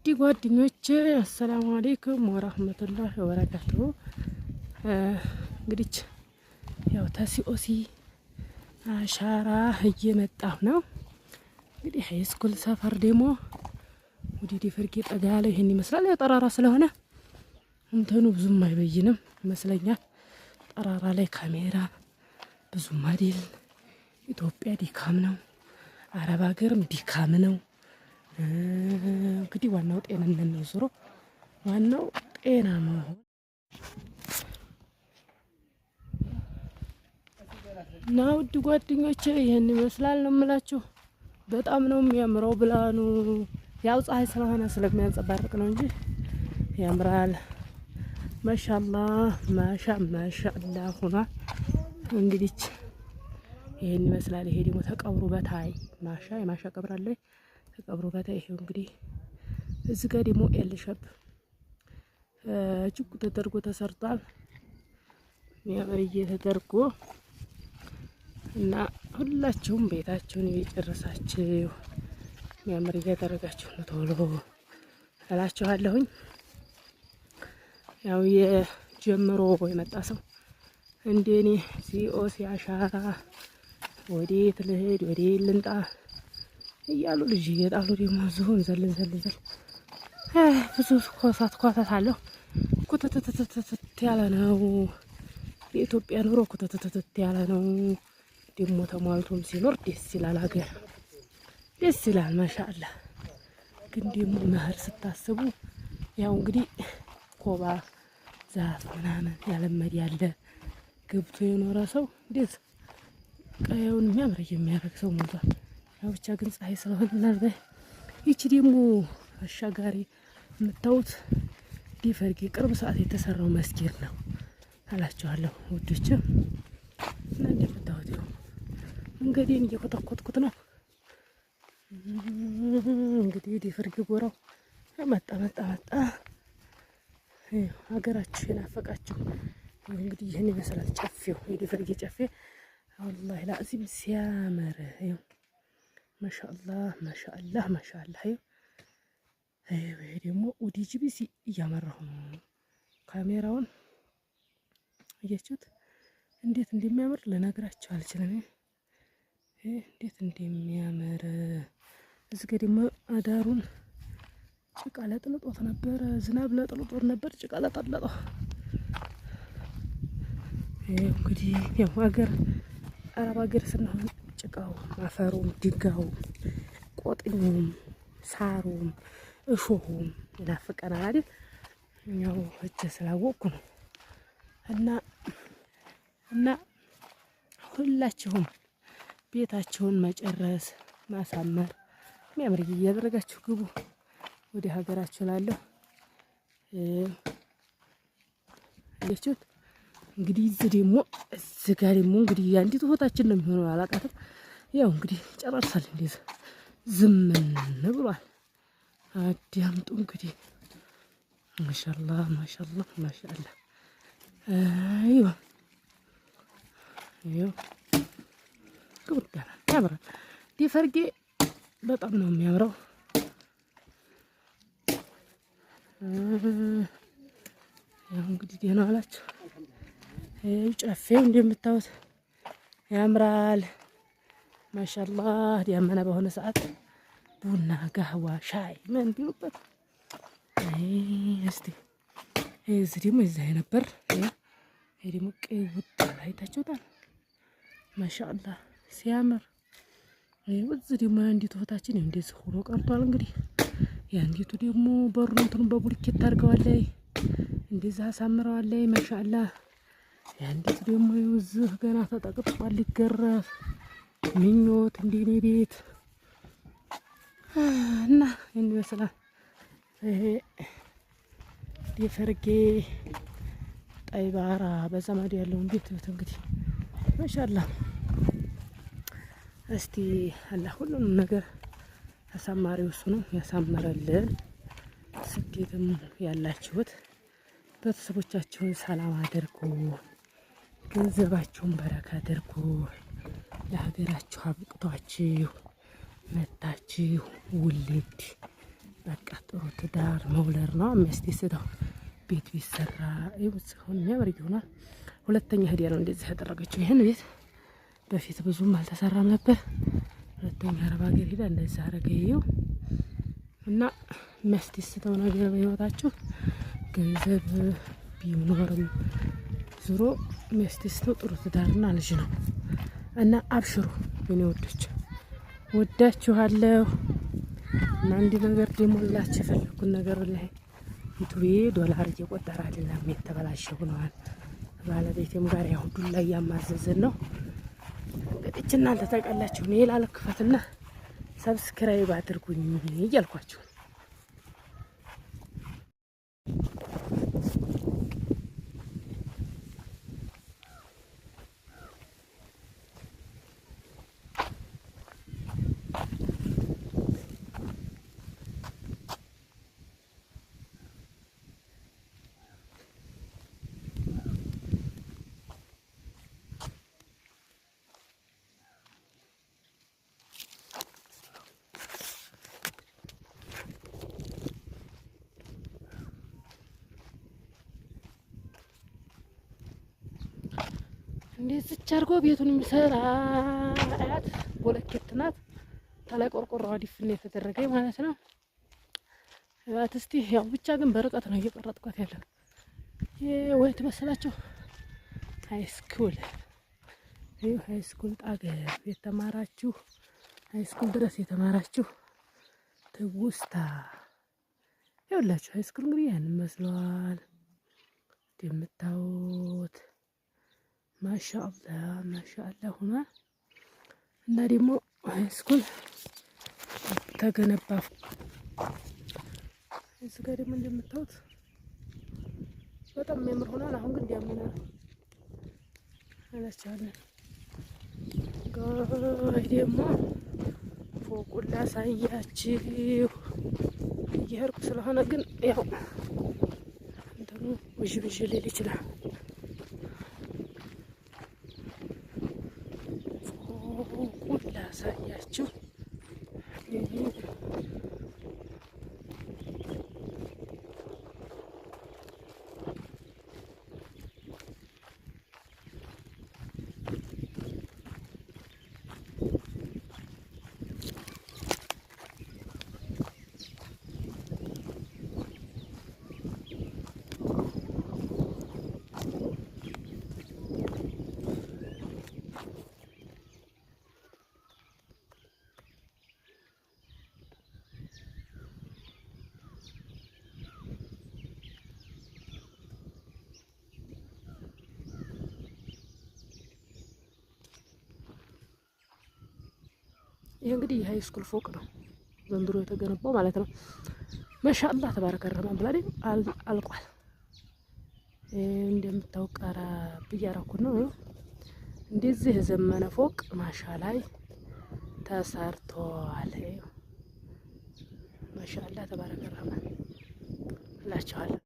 ጓደኞቼ አሰላሙ አሌይኩም ወራህመቱላሂ ወበረካቱሁ። እንግዲህ ያው ተሲኦሲ አሻራ እየመጣሁ ነው። እንግዲህ high school ሰፈር ደግሞ ወደ ዲፈርጌ ጠጋ ያለው ይሄን ይመስላል። ያው ጠራራ ስለሆነ እንትኑ ብዙም አይበይንም ይመስለኛል። ጠራራ ላይ ካሜራ ብዙም አይደል። ኢትዮጵያ ዲካም ነው፣ አረብ ሀገርም ዲካም ነው። እንግዲህ ዋናው ጤንነት ነው። ዞሮ ዋናው ጤና መሆን እና ውድ ጓደኞቼ ይህን ይመስላል ነው የምላችሁ። በጣም ነው የሚያምረው ብላኑ። ያው ፀሐይ ስለሆነ ስለሚያንጸባርቅ ነው እንጂ ያምራል። ማሻአላህ ማሻ ማሻአላህ ሆኗል። እንግዲህ ይሄን ይመስላል። ይሄ ደግሞ ተቀብሩ በታይ ማሻ የማሻ ቀብር አለ ተቀብሩ በታይ። ይሄው እንግዲህ እዚህ ጋር ደግሞ L shape ጭቁ ተደርጎ ተሰርቷል። የሚያምር ተደርጎ እና ሁላችሁም ቤታችሁን እየጨረሳችሁ የሚያምር እያደረጋችሁ ነው ቶሎ እላችኋለሁኝ። ያው የጀምሮ የመጣ ሰው እንደ እኔ ሲኦሲ አሻራ ወዴት ልሄድ ወዴት ልንጣ እያሉ ልጅ እየጣሉ ደግሞ ዝሆን ዘልን ዘልን ዘል ብዙ ኮሳት ኮተት አለው። ኩተተተተተት ያለ ነው የኢትዮጵያ ኑሮ፣ ኩተተተተት ያለ ነው። ደግሞ ተሟልቶም ሲኖር ደስ ይላል፣ ሀገር ደስ ይላል። ማሻአላ ግን ደግሞ መኸር ስታስቡ ያው እንግዲህ ኮባ ዛፍ ምናምን ያለመድ ያለ ገብቶ የኖረ ሰው እንዴት ቀየውን የሚያምር የሚያደርግ ሰው ሞልቷል። ያው ብቻ ግን ፀሐይ ስለሆነ ምናልባት ይቺ ደግሞ አሻጋሪ የምታዩት ዲፈርጌ ቅርብ ሰዓት የተሰራው መስጊድ ነው አላችኋለሁ ውዶች። እና እንደምታዩት ይኸው መንገዴን እየኮተኮትኩት ነው። እንግዲህ ዲፈርጌ ጎራው መጣ መጣ መጣ። ሀገራችሁ የናፈቃችሁ እንግዲህ ይህን ይመስላል ጨፌው፣ የዲፈርጌ ጨፌ ወላሂ ላዚም ሲያምር ይኸው ማሻአላህ ማሻአላህ ማሻአላህ። ይኸው ይሄ ደግሞ ወደ ጂቢሲ እያመራሁ ነው ካሜራውን እያችሁት እንዴት እንደሚያምር ልነግራችሁ አልችልም። እንዴት እንደሚያምር እዚህ ጋ ደግሞ አዳሩን ጭቃ ለጥልጦት ነበረ፣ ዝናብ ለጥልጦት ነበር፣ ጭቃ ለጠለጠው። እንግዲህ ያው ሀገር አረብ ሀገር ስንሆን ጭቃው፣ አፈሩም፣ ድንጋዩም፣ ቆጥኙም፣ ሳሩም፣ እሾሁም ይናፍቀናል አይደል? ያው እጀ ስላወቅኩ ነው። እና እና ሁላችሁም ቤታችሁን መጨረስ ማሳመር የሚያምር እያደረጋችሁ ግቡ ወደ ሀገራችሁ ላለሁ አያችሁት። እንግዲህ እዚህ ደግሞ እዚህ ጋር ደግሞ እንግዲህ አንዲቱ ሆታችን ነው የሚሆነው፣ አላቃትም። ያው እንግዲህ ጨራርሳል። እንዴት ዝምን ብሏል። አዳምጡ እንግዲህ ማሻአላህ ማሻአላህ ማሻአላህ። አይዋ ይኸው ግብር ያምራል። ዲፈርጌ በጣም ነው የሚያምረው። ያው እንግዲህ ደህና አላችሁ። ጨፌው እንደምታዩት ያምራል። ማሻአላህ ዲያመና በሆነ ሰዓት ቡና፣ ጋህዋ፣ ሻይ ምን ቢሉበት። እስቲ እዚህ ደግሞ እዛ ነበር። ይሄ ደግሞ ቅውጥ አይታችሁታል። ማሻአላህ ሲያምር። እዚህ ደግሞ የአንዲቱ እህታችን እንደዚህ ሆኖ ቀርቷል። እንግዲህ የአንዲቱ ደግሞ በሩ እንትኑን በቡልኬት አድርገዋለች፣ እንደዚህ አሳምረዋለች። ማሻአላህ የአንዲቱ ደግሞ እዚህ ገና ተጠቅጥቋል ሊገረፍ ምኞት እንደኔ ቤት እና ይህን ይመስላል። ይሄ የፈርጌ ጠይባራ በዛ ማዶ ያለውን ቤት ቤት እንግዲህ ማሻአላህ። እስቲ አላህ ሁሉንም ነገር አሳማሪው እሱ ነው ያሳመረልን። ስደትም ያላችሁት ቤተሰቦቻችሁን ሰላም አድርጉ፣ ገንዘባችሁን በረካ አድርጉ፣ ለሀገራችሁ አብቅቷችሁ መታችሁ ውልድ በቃ ጥሩ ትዳር መውለድ ነው የሚያስደስተው። ቤት ቢሰራ ይሁን የሚያምር ይሆናል። ሁለተኛ ህዲያ ነው እንደዚህ ያደረገችው። ይህን ቤት በፊት ብዙም አልተሰራም ነበር። ሁለተኛ አረብ ሀገር ሄዳ እንደዚህ አረገየው እና የሚያስደስተው ነገር በህይወታችሁ ገንዘብ ቢኖርም ዙሮ የሚያስደስተው ጥሩ ትዳርና ልጅ ነው። እና አብሽሩ የኔ ወዶች፣ ወዳችኋለሁ። እና አንድ ነገር ደግሞ ላችሁ የፈለኩት ነገር ላይ ዩቱቤ ዶላር እየቆጠረ አይደለም፣ የተበላሸ ሆነዋል። ባለቤቴም ጋር ያው ዱላ እያማዘዝን ነው። እንግዲህ እናንተ ታውቃላችሁ። እኔ ላልክፈትና subscribe አድርጉኝ እያልኳችሁ እንደዚች አድርጎ ቤቱን የሚሰራ አያት ቦለኬት ናት። ተላይ ቆርቆሮዋ ድፍን የተደረገ ማለት ነው። አያት እስቲ ያው ብቻ ግን በርቀት ነው እየቀረጥኳት ያለው። ወይ ትመስላችሁ high school ይህ high school ጣገብ የተማራችሁ high school ድረስ የተማራችሁ ትውስታ ይኸውላችሁ። high school እንግዲህ ያን መስሏል እንደምታዩት ማሻአላ ማሻአላ ሆኗል። እና ደግሞ high school ተገነባ። እዚህ ጋር ደግሞ እንደምታዩት በጣም የሚያምር ሆኗል። አሁን ግን ዲያመና ነው እላችኋለሁ። ጋይ ደግሞ ፎቁን ላሳያችሁ እየሄድኩ ስለሆነ ግን ያው እንትኑ ብዥ ብዥ ሊል ይችላል። ፎቁን ላሳያችሁ። ይህ እንግዲህ የ high school ፎቅ ነው ዘንድሮ የተገነባው ማለት ነው። ማሻአላህ ተባረከ ረህማን ብላ አልቋል። እንደምታውቅ ቀረብ እያረኩት ነው። እንደዚህ የዘመነ ፎቅ ማሻ ላይ ተሰርቷል። ማሻአላህ ተባረከ ረህማን እላቸዋለሁ።